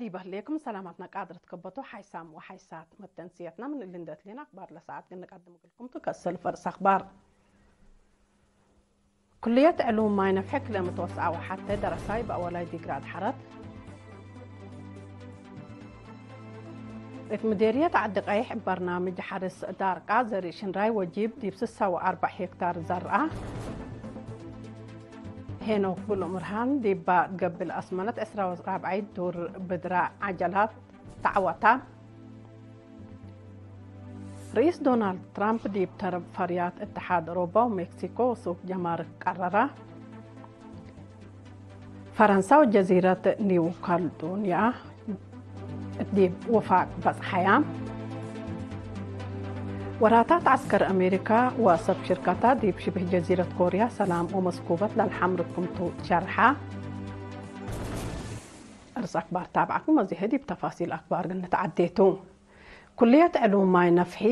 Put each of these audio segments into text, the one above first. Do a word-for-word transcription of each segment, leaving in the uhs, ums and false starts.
ዲብ ህሌኩም ሰላማትና ቃድር ትከበቱ ሓይሳም ወሓይሳት መተንስየትና ምን እሊ እንዴ ትሌን አክባር ለሰዓት ግን ንቀድም እግልኩም ቱ። ከሰል ፈርስ አክባር። ኩልየት ዕሉም ማይ ነፍሒ ክለ ምትወስአ ወሐቴ ደረሳይ በአወላይ ዲግሪ አድሐረት። እት ምዴርየት ዐዲ ቀይሕ እብ በርናምጅ ሐርስ ዳርቃ ዘርእ ሽንራይ ወጂብ ዲብ ስሳ ወአርበዕ ሄክታር ዘርአ። ሄኖክ ብሉእምርሃን ዲባ እት ገብል አስመለት ዕስራ ወራብዓይት ዱር ብድራ ዐጀላት ተዐወታ። ርኢስ ዶናልድ ትራምፕ ዲብ ተረብ ፈርያት እትሓድ ኦሮባ ወሜክሲኮ ወሱቅ ጀማርክ ቀረራ። ፈረንሳ ወጀዚረት ኒው ካልዶንያ ዲብ ውፋቅ በጽሐያ። ወራታት ዐስከር አሜሪካ ወሰብ ሽርከታ ዲብ ሽብህ ጀዚረት ኮርያ ሰላም ወመስኩበት ለልሐምር ክምቱ ሸርሐ። እርስ አክባር ታብዓኩም፣ አዜ ዲብ ተፋሲል አክባር ግን ንትዓዴቱ። ኩልየት ዕሉም ማይ ነፍሒ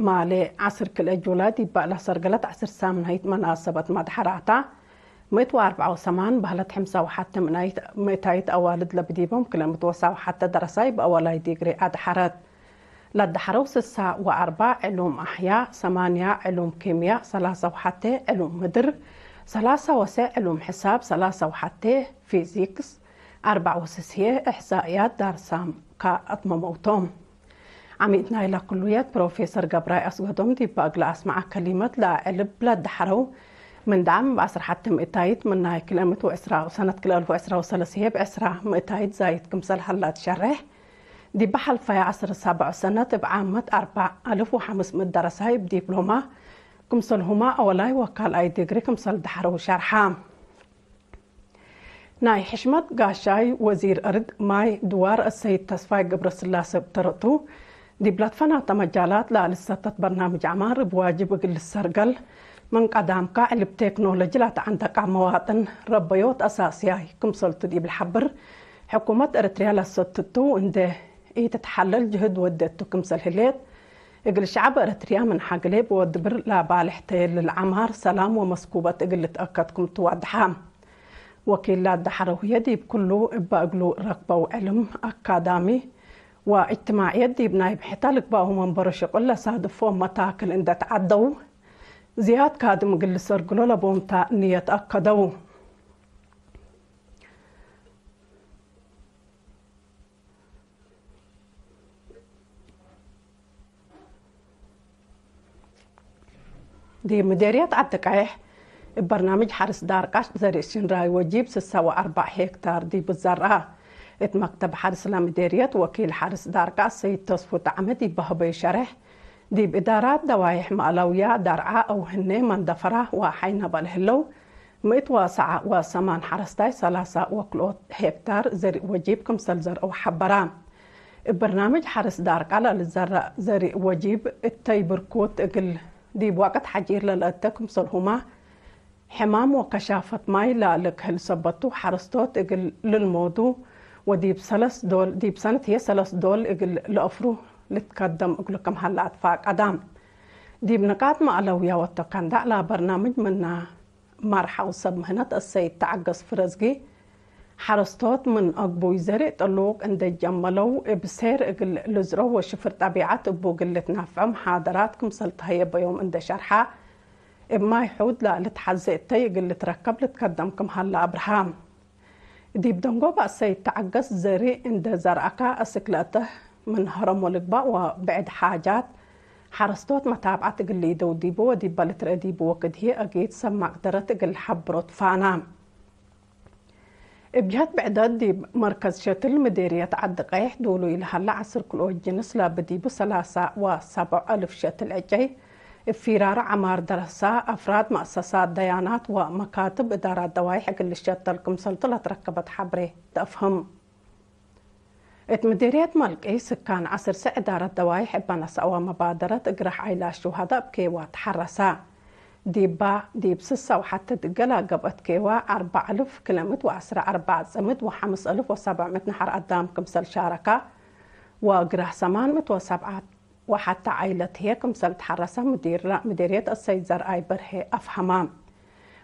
ማሌ ዐስር ክልኤ ጁላይ ዲብ በዕለ ሰርገለት ዐስር ሳምናይት መናሰበት መድሐራታ፣ ምእት ወአርበዓ ወሰማን በህለት ሕምሳ ወሐቴ ምእታይት አዋልድ ለብዲቦም ክለ ምትወሳ ወሐቴ ደረሳይ በአወላይ ዲግሪ አድሐረት። ለአድሐረው ስሳ ወአርበዕ ዕሉም አሕያ፣ ሰማንያ ዕሉም ኪምያ፣ ሰላሳ ወሐቴ ዕሉም ምድር፣ ሰላሳ ወሰዕ ዕሉም ሕሳብ፣ ሰላሳ ወሐቴ ፊዚክስ፣ አርበዕ ወስስ ህዬ እሕሳእያት ዳርሳም ከአትመመው ቶም። ዐሚት ናይለ ኩልየት ፕሮፌሰር ገብራይ አስገዶም ዲብ እግል አስመዐ ከሊመት ለአዕልብ ለአድሐረው፣ ምን ደዓም እብ ዐስር ሐቴ ምእታይት ምን ናይ ክልኤ ምእት ወዕስራ ሰነት ክልኤ አልፍ ወዕስራ ወሰለስ ህዬ እብ ዕስራ ምእታይት ዛይድ ክምሰል ሀላ ትሸሬሕ። ዲብ ሐልፈየ ዐስር ሰበዕ ሰነት እብ ዓመት አርበዕ አልፍ ወሐምስ ምእት ደረሳይ እብ ዲፕሎማ ክምሰልሁመ አወላይ ወካልኣይ ዲግሪ ክምሰል ደሐረው ሸርሐ። ናይ ሕሽመት ጋሻይ ወዚር አርድ ማይ ድዋር አሰይድ ተስፋይ ገብረስላሴ እብ ተረቱ፣ ዲብ ለትፈናተ መጃላት ለልሰተት በርናምጅ ዐማር እብ ዋጅብ እግል ልሰርገል፣ ምን ቀዳምከ ዕልብ ቴክኖሎጂ ለተዐንደቃ መዋጥን ረበዮት አሳስያይ ክምሰልቱ ዲብ ለሐብር፣ ሕኩመት ኤረትርያ ለሰትቱ እንዴ ኢትትሐለል ጅህድ ወዴቱ ክምሰል ህሌት፣ እግል ሸዐብ ኤረትርያ ምን ሐግሌ ብወድብር ለባልሕ ተየልል ዐማር ሰላም ወመስኩበት እግል ልትአከድ ክምቱ ወድሐ። ወኪል ለአድሐረው ህዬ ዲብ ክሉ እበ እግሉ ረክበው ዕልም፣ አካዳሚ ወእጅትማዕየት ዲብ ናይ ብሕተ ልግበአው መንበሮ ሽቁል ለሳድፎም መታክል እንዴ ተዐደው፣ ዝያድ ካድም እግል ልሰርግሎ ለቦምታ ንየት አከደው። ዲብ ምዴርየት ዐዲ ቀይሕ፣ እብ በርናምጅ ሐርስ ዳርቃሽ ዘርእ ሽንራይ ወጂብ ስሳ ወአርበዕ ሄክታር ዲብ ዘርአ። እት መክተብ ሐርስ ለምዴርየት ወኪል ሐርስ ዳርቃ ሰይድ ተስፉ ጣዕመ ዲብ በህበዩ ሸሬሕ፣ ዲብ እዳራት ደዋይሕ ማእለውያ ዳርዓ አው ህኔ መንደፈራ ወሐይነበ ለህለው፣ ምእት ወሰዓ ወሰማን ሐረስታይ ሰላሳ ወክልኦት ሄክታር ዘርእ ወጂብ ክምሰል ዘርአው ሐበራ። እብ በርናምጅ ሐርስ ዳርቃ ለልዘረእ ዘርእ ወጂብ እተይ ብርኩት እግል ዲብ ወቅት ሐጪር ለልአተ ክምሰልሁመ፣ ሕማም ወከሻፈት ማይ ለልክህል ሰበቱ፣ ሐረስቶት እግል ልልሞዱ ወዲብ ሰለስ ዶል፣ ዲብ ሰነት ህዬ ሰለስ ዶል እግል ለአፍሩ ልትከደም እግሉ ክም ሀለ አትፋቀዳ። ዲብ ንቃጥ መአለውያ ወተከንዳዕ ለበርናምጅ ምነ መርሐው ሰብ ምህነት አሰይድ ተዐገስ ፍረዝጊ፣ ሐረስቶት ምን አግቡይ ዘርእ ጥሉቅ እንዴ ጀመለው፣ እብ ሴር እግል ልዝረው ወሽፍር ጠቢዐት እቡ እግል ልትነፍዖ መሓደራት ክምሰል ተሀየበዮም እንዴ ሸርሐ፣ እብ ማይ ሑድ ለልትሐዜ እተይ እግል ልትረከብ ልትከደም ክም ሀለ አብርሃ። ዲብ ደንጎበ አሰይድ ተዐገስ ዘርእ እንዴ ዘርአከ አስክ ለአተ ምን ሀረሞ ልግበእ ወብዕድ ሓጃት ሐረስቶት መታብዐት እግል ልኢደው ዲቡ ወዲበ ልትርኤ ዲቡ ወክድ ህዬ አጊድ ሰብ መቅደረት እግል ሐብሮ ትፋና። እብ ጀህት ብዕደት ዲብ መርከዝ ሸትል ምዴርየት ዐዲ ቀይሕ ዱሉይ ለሀለ ዐስር ክልኦት ጅንስ ለብዲቡ ሰላሳ ወሰብዕ አልፍ ሸትል ዕጨይ እብ ፊራር ዐማር ደረሳ አፍራድ መአሰሳት ደያናት ወመካትብ እዳራት ደዋይሕ እግል ልሸተል ክምሰልቱ ለትረከበት ሐብሬ ተአፍህም። እት ምዴርየት መልቂ ስካን ዐስር ሰዕ እዳረት ደዋይሕ እበ ነሰአወ መባደረት እግረሕ ዓይላ ሹሀዳ እብ ኬዋ ተሐረሰ። ዲባ ዲብ ስሳ ወሐቴ ድገላ ገብአት ኬዋ አርበዕ አልፍ ክለ ምእት ወዐስራ አርበዕ ጽምድ ወሐምስ አልፍ ወሰብዕ ምእት ነሐር አዳም ክምሰል ሻረካ ወእግረሕ ሰማን ምእት ወሰብዓት ወሐቴ ዓይለት ህዬ ክምሰል ተሐረሰ ምዲር ምዴርየት አሰይድ ዘርአይ በርሄ አፍሀማ።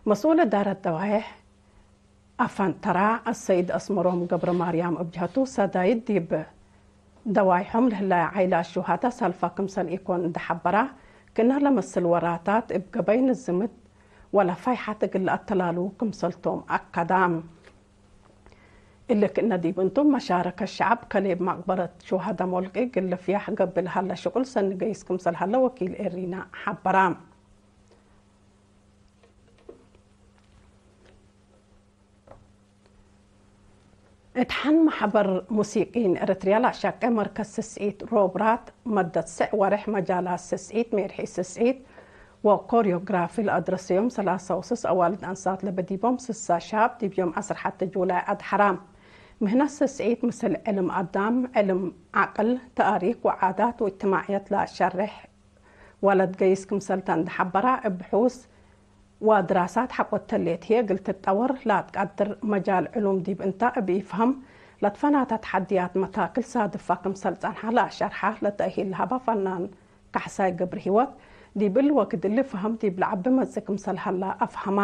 መስኡል እዳረት ደዋይሕ አፈንተራ አሰይድ አስመሮም ገብረማርያም እብ ጀሀቱ፣ ሰዳይት ዲብ ደዋይሖም ለህላየ ዓይላት ሹሃዳ ሰልፋ ክምሰል ኢኮን እንዴ ሐበራ፣ ክእነ ለመስል ወራታት እብ ገበይ ንዝምት ወለ ፋይሐት እግል ለአተላሉ ክምሰልቶም አከዳ። እሊ ክእነ ዲብ እንቱ፣ መሻረከት ሸዐብ ከሌብ መቅበረት ሹሃዳ ሞልቂ እግል ልፍያሕ ገብእ ለሀለ ሽቁል ሰኒ ገይስ ክምሰል ሀለ ወኪል ኤሪና ሐበራ። እት ሐን መሕበር ሙሲቂን ኤረትርያ ለአሸቄ መርከዝ ስስዒት ሮብራት፣ መደት ስዕ ወሬሕ መጃላት ስስዒት፣ ሜርሒ ስስዒት ወኮርዮግራፊ ለአድረሰዮም ሰላሳ ወስስ አዋልድ አንሳት ለበዲቦም ስሳ ሻብ ዲብ ዮም ዐስር ሐቲ ጁላይ አድሐራ። ምህነት ስስዒት ምስል ዕልም አዳም፣ ዕልም ዐቅል፣ ተአሪክ ወዓዳት ወእጅትማዕየት ለአሸሬሕ ወለትገይስ ክምሰልተ እንዴ ሐበራ፣ እብ ብሑስ ወድራሳት ሐቆ ተሌት ህዬ እግል ትጠወር ለአትቀድር መጃል ዕሉም ዲብ እንታ እብ ኢፍሀም ለትፈናተ ተሐድያት መታክል ሳድፋ ክምሰል ጸንሐ ለአሸርሐ ለተእሂል ለሀባ ፈናን ካሕሳይ ገብረሂወት፣ ዲብ እሊ ወክድ እሊ ፈሀም ዲብ ለዐቢ መጽእ ክምሰል ሀላ አፍሀማ።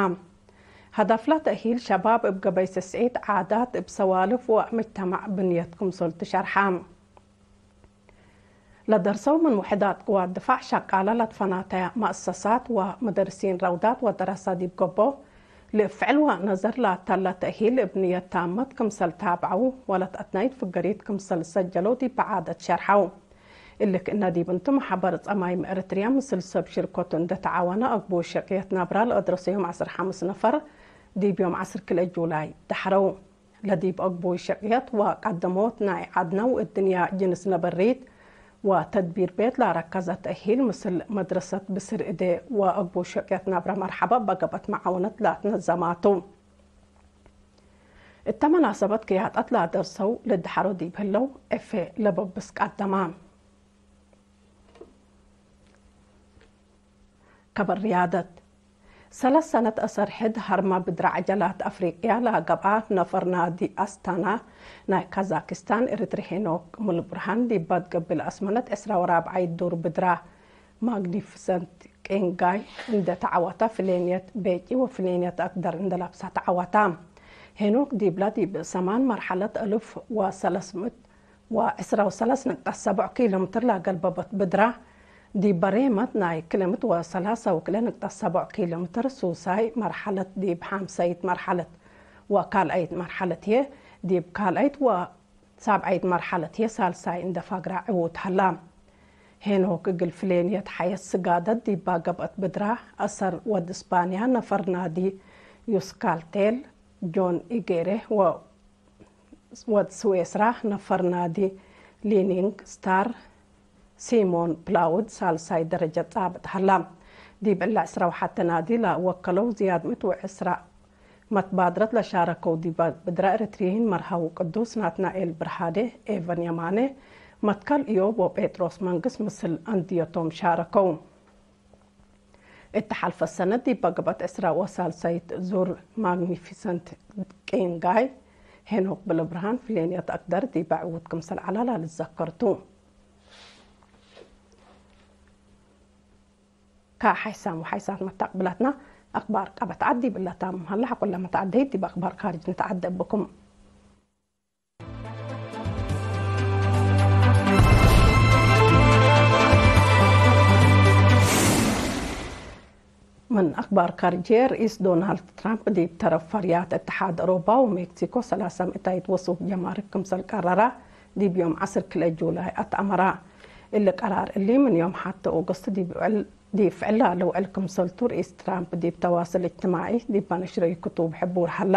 ሀዳፍ ለተእሂል ሸባብ እብ ገበይ ስስዒት፣ ዓዳት፣ እብ ሰዋልፍ ወእብ ምጅተማዕ ብንየት ክምሰልቱ ሸርሐ። ለደርሰው ምን ውሕዳት ቅዋት ድፋዕ ሸቃለ ለትፈናተ መአሰሳት ወመደርሲን ረውዳት ወደረሰ ዲብ ገብኦ፣ ለእብ ፍዕል ወነዘር ለአተለ ተእሂል እብ ንየት ታመት ክምሰል ታብዐው ወለትአትናይት ፍገሪት ክምሰል ሰጀለው ዲብ ዓደት ሸርሐው። እሊ ክእነ ዲብ እንቱ፣ መሕበር ጸማይም ኤረትርያ ምስል ሰብ ሽርከቱ እንዴ ተዓወነ፣ አግቡይ ሸቅየት ናብራ ለአድረሰዮም ዐስር ሐምስ ነፈር ዲብ ዮም ዐስር ክልኤ ጁላይ ደሐረው። ለዲብ አግቡይ ሸቅየት ወቀደሞት ናይ ዐድነው እድንያ ጅንስ ነበሪት ወተድቢር ቤት ለአረከዘ ተእሂል ምስል መድረሰት ብስር እዴ ወአግቡይ ሸቅየት ናብረ መርሐበ በገብአት መዓውነት ለአትነዘማቱ። እተ መናሰበት ክያጠት ለአደርሰው ልድሐሮ ዲብ ህለው ዕፌ ለበብስ ቀደማ። ከበር ርያደት። ሰለስ ሰነት አሰር ሕድ ሀርመ ብድረ ዐጀላት አፍሪቅያ ለገብአ ነፈር ናዲ አስታና ናይ ካዛክስታን ኤረትሪ ሄኖክ ሙሉብርሃን ዲብ ባድ ገብእ ለአስመነት ዕስራ ወራብዓይት ዱር ብድረ ማግኒፊሰንት ቄንጋይ እንዴ ተዐወተ፣ ፍሌንየት ቤጪ ወፍሌንየት አክደር እንዴ ለብሰ ተዐወተ። ሄኖክ ዲብለ ዲብ ሰማን መርሐለት አልፍ ወሰለስ ምእት ወዕስራ ወሰለስ ነቅጠት ሰብዕ ኪሎ ሜትር ለገልበበት ብድረ፣ ዲብ በሬመት ናይ ክልኤ ምእት ወሰላሳ ወክልኤ ነቅጠት ሰብዕ ኪሎ ሜትር ሱሳይ መርሐለት ዲብ ሓምሳይት መርሐለት ወካልኣይት መርሐለት ህዬ ዲብ ካልኣይት ወሳብዓይት መርሐለት ህዬ ሳልሳይ እንዴ ፋግረ ዕዉት ሀላ። ሄኖክ እግል ፍሌንየት ሐየት ስጋደት ዲባ ገብአት ብድረ፣ አሰር ወድ እስባንያ ነፈር ናዲ ዩስካልቴል፣ ጆን ኢጌሬ ወ ወድ ስዌስራ ነፈር ናዲ ሊኒንግ ስታር ሲሞን ፕላውድ ሳልሳይ ደረጀት ጻብጥ ሀላ። ዲብ እለ ዕስራ ወሐቴ ናዲ ለወከለው ዝያድ ምእት ወዕስራ መትባድረት ለሻረከው ዲብ ብድረ ኤረትርይን መርሃው ቅዱስ ናትናኤል ብርሃዴ፣ ኤቨን የማኔ፣ መትከል እዮብ ወጴጥሮስ መንግስ ምስል አንድየቶም ሻረከው። እት ሐልፈ ሰነት ዲብ ገብአት ዕስራ ወሳልሳይት ዙር ማግኒፊሰንት ቄንጋይ፣ ሄኖክ ብለብርሃን ፍሌንየት አክደር ዲበ ዕዉት ክምሰል ዐለ ለልትዘከር ቱ። ከሐይሳም ወሐይሳት መተቅብላትና አክባር ቀበት ዐድ ዲብ እለ ታምም ሀለ። ሐቆለ መተዐደይት ዲብ አክባር ካርጅ ንትዐደ እብኩም። ምን አክባር ካርጄ፣ ርኢስ ዶናልድ ትራምፕ ዲብ ተረፍ ፈርያት እትሓድ አውሮፓ ወሜክሲኮ ሰላሳ ምእታይት ወሱክ ጀማርክ ክምሰል ቀረራ፣ ዲብ ዮም ዐስር ክልኤ ጁላይ አትአመራ። እሊ ቀራር እሊ ምን ዮም ሐቴ ኦገስት ዲብ ዕል ዲብ ፍዕል ለልውዕል ክምሰልቱ፣ ርኢስ ትራምፕ ዲብ ተዋስል እጅትማዒ ዲብ በነሽረዩ ክቱብ ሕቡር ሀላ።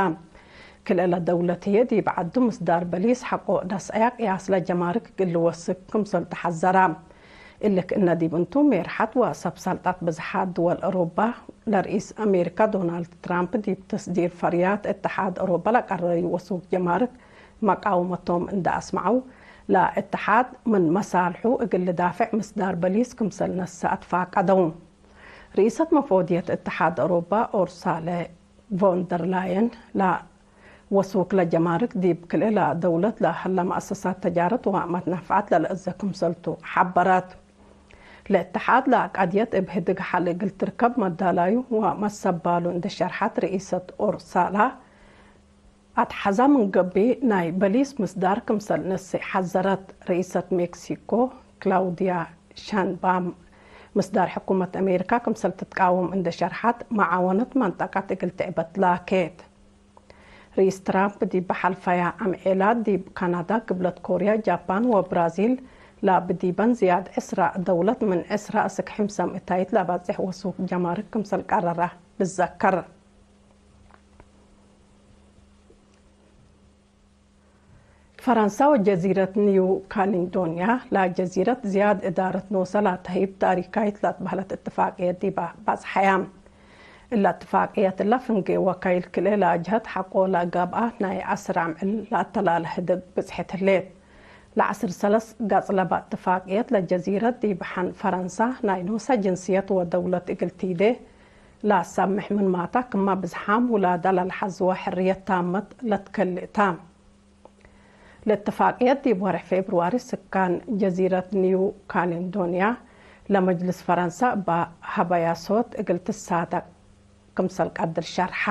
ክልኤ ለደውለት ህዬ ዲብ ዐዱ ምስዳር በሊስ ሐቆ ደስዐያ ቅያስ ለጀማርክ እግል ልወስክ ክምሰልቱ ሐዘራ። እሊ ክእነ ዲብ እንቱ፣ ሜርሐት ወሰብ ሰልጣት ብዝሓት ድወል አውሮፓ ለርኢስ አሜሪካ ዶናልድ ትራምፕ ዲብ ተስዲር ፈርያት እትሓድ አውሮፓ ለቀረዩ ወሱክ ጀማርክ መቃወመቶም እንደ አስመዐው፣ ለእትሓድ ምን መሳልሑ እግል ልዳፍዕ ምስዳር በሊስ ክምሰል ነስአ አትፋቀደው። ርኢሰት መፎድየት እትሓድ አውሮፓ ኦርሳለ ቮን ደር ላየን፣ ለወሱክ ለጀማርክ ዲብ ክልኤ ለደውለት ለሀለ መአሰሳት ተጃረት ወመትነፍዐት ለልአዘ ክምሰልቱ ሐበረት። ለእትሓድ ለቀድየት እብ ህድግ ሐል እግል ትርከብ መዳላዩ ወመሰባሉ እንደ ሸርሐት ርኢሰት ኦርሳላ፣ አትሐዛ ምን ገብእ ናይ በሊስ ምስዳር ክምሰል ነስእ ሐዘረት። ርኢሰት ሜክሲኮ ክላውዲያ ሻንባም ምስዳር ሕኩመት አሜሪካ ክምሰል ትትቃወም እንዴ ሸርሐት፣ መዓወነት መንጠቀት እግል ትዕበት ላኬት። ርኢስ ትራምፕ ዲብ ሐልፈያ አምዔላት ዲብ ካናዳ፣ ግብለት ኮርያ፣ ጃፓን ወብራዚል ለአብ ዲበን ዝያድ ዕስራ ደውለት ምን ዕስራ እስክ ሕምሰም እታይት ለባጽሕ ወሱቅ ጀማርክ ክምሰል ቀረረ ልዘከር። ፈረንሳ ወጀዚረት ኒው ካሊዶንያ ለጀዚረት ዝያድ እዳረት ኖሰ ላተህይብ ታሪካይት ላትበህለት እትፋቅየት ዲበ ባጽሐያ። እለ እትፋቅየት እለ ፍንጌ ወካይል ክልኤ ለአጅሀት ሐቆ ለገብአ ናይ ዐስር አምዕል ለአተላለ ህድግ ብጽሕት ህሌት። ለዐስር ሰለስ ገጽ ለበ እትፋቅየት ለጀዚረት ዲብ ሐን ፈረንሳ ናይ ኖሰ ጅንስየት ወደውለት እግል ቲዴ ለአሳምሕ ምንማታ፣ ክመ ብዝሓም ውላዳ ለልሐዝወ ሕርየት ታመት ለትከልእ ተ። ለእትፋቅየት ዲብ ወርሕ ፌብርዋሪ ስካን ጀዚረት ኒው ካሌንዶንያ ለመጅልስ ፈረንሳ እበ ሀበያ ሶት እግል ትሳደቅ ክምሰል ቀድር ሸርሐ።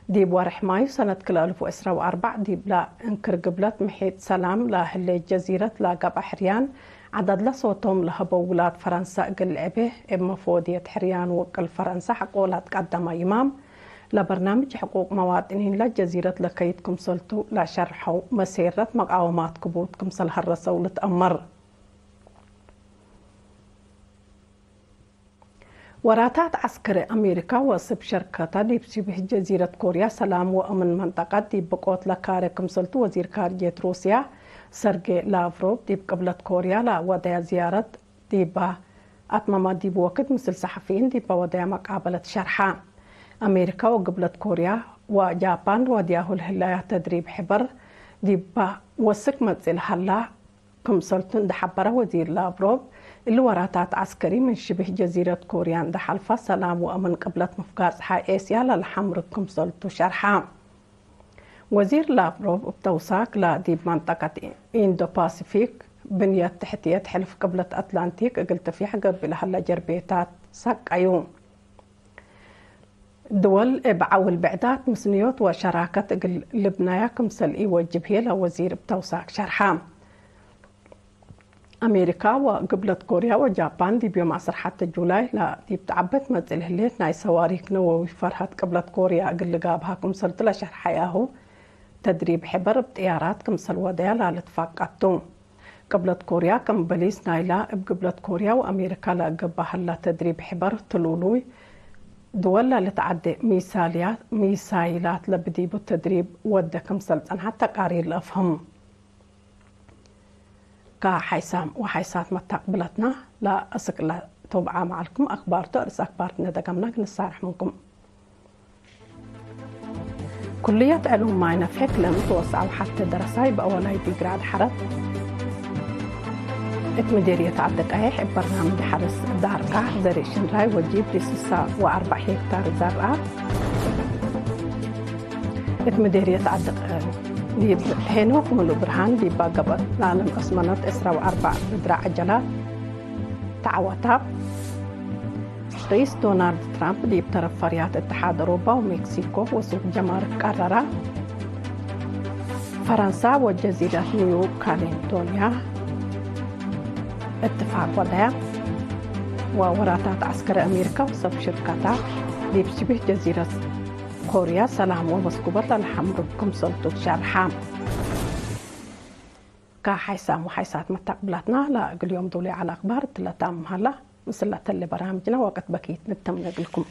ዲብ ወርሕ ማዩ ሰነት ክልኤ አልፍ ወዕስራ ወአርበዕ ዲብለ እንክር ግብለት ምሒጥ ሰላም ለህሌት ጀዚረት ለገብአ ሕርያን፣ ዐዳድለ ሶቶም ለሀበው ውላድ ፈረንሳ እግል ልዕቤ፣ እብ መፎድየት ሕርያን ውቅል ፈረንሳ ሐቆ ለትቀደመ ይማም፣ ለበርናምጅ ሕቁቅ መዋጥኒን ለጀዚረት ለከይድ ክምሰልቱ ለሸርሐው፣ መሴረት መቃወማት ክቡድ ክምሰል ሀረሰው ልትአመር። ወራታት ዐስከሪ አሜሪካ ወስብ ሸርከታ ዲብ ሽብህ ጀዚረት ኮርያ ሰላም ወአምን መንጠቀት ዲብ ብቆት ለካሬ ክምሰልቱ ወዚር ካርጅየት ሩስያ ሰርጌ ላቭሮቭ ዲብ ቅብለት ኮርያ ለወደያ ዝያረት ዲበ አትመመ ዲብ ወክድ ምስል ሰሐፊይን ዲበ ወደያ መቃበለት ሸርሐ። አሜሪካ ወግብለት ኮርያ ወጃፓን ወድያሁ ለህለያ ተድሪብ ሕበር ዲበ ወስክ መጽእ ለሀላ ክምሰልቱ እንዴ ሐበረ ወዚር ላቭሮቭ፣ እሊ ወራታት ዐስከሪ ምን ሽብህ ጀዚረት ኮርያ እንዴ ሐልፈ፣ ሰላም ወአምን ቅብለት ምፍጋር ጸሓይ ኤስያ ለለሐምርግ ክምሰልቱ ሸርሐ። ወዚር ላቭሮቭ እብ ተውሳክ ለዲብ መንጠቀት ኢንዶ-ፓሲፊክ፣ ብንየት ትሕትየት ሕልፍ ቅብለት አትላንቲክ እግል ትፍየሕ ገብእ ለሀለ ጀርቤታት ሰቀዩ። ድወል እብ ዐውል ብዕዳት ምስንዮት ወሸራከት እግል ልብናያ ክምሰል ኢወጅብ ህዬ ለወዚር እብ ተውሳክ ሸርሐ። አሜሪካ ወግብለት ኮርያ ወጃፓን ዲብ ዮም ዐስር ሐቴ ጁላይ ለዲብ ተዐበት መጽእ ለህሌት ናይ ሰዋሪክ ነወዊ ፈርሀት ቅብለት ኮርያ እግል ልጋብሃ ክምሰልቱ ለሸርሐያሁ ተድሪብ ሕበር እብ ጥያራት ክምሰል ወደያ ላልትፋቀድ ቱ። ቅብለት ኮርያ ከም በሊስ ናይላ እብ ግብለት ኮርያ ወአሜሪካ ለገብአ ሀላ ተድሪብ ሕበር ትሉሉይ ድወል ለልትዐዴ ሚሳይላት ለብዲቡ ተድሪብ ወደ ክምሰል ጸንሐት ተቃሪር ለአፍህም። ከሐይሳም ወሐይሳት መታቅብለትና ለአስክ ለተውብዓ መዓልኩም አክባርቱ አርእስ አክባርትነ ደገምና ግንሳርሕ ምንኩም። ኩልየት ዕሉም ማይ ነፍሒ ክለ ምትወሰዐው ሐቴ ደረሳይ በአወላይ ዲግሪ አድሐረት። እት ምዴርየት ዐዲ ቀይሕ እብ በርናምጅ ሐርስ ዳርቃ ዘርእ ሽንራይ ወጂብ ዲብ ስሳ ወአርበዕ ሄክታር ዘርአ። እት ምዴርየት ዐዲ ቀይሕ ዲብ ሄኖክ ምሉእ ብርሃን ዲባ ገብአት ለአለም አስመነት ዕስራ ወአርበዕ ብድረ ዐጀላት ተዐወታ። ርኢስ ዶናልድ ትራምፕ ዲብ ተረፍ ፈርያት እትሓድ አውሮፓ ወሜክሲኮ ወሱቅ ጀማርክ ቀረራ። ፈረንሳ ወጀዚረት ኒው ካሌዶንያ እትፋቅ ወደያ። ወወራታት ዐስከሪ አሜሪካ ወሰብ ሽርከታ ዲብ ሽቢህ ጀዚረት ኮርያ ሰላም ወመስኩበት ለልሐምሩ ክምሰልቱ ትሸርሐ። ከሐይሳም ወሐይሳት መታቅብላትና ለእግል ዮም ዱሊ ዐለ አክባር እትለ ታምም ሀላ። ምስል ለተሌ በራምጅነ ወቅት በኪት ንተምነ እግልኩም።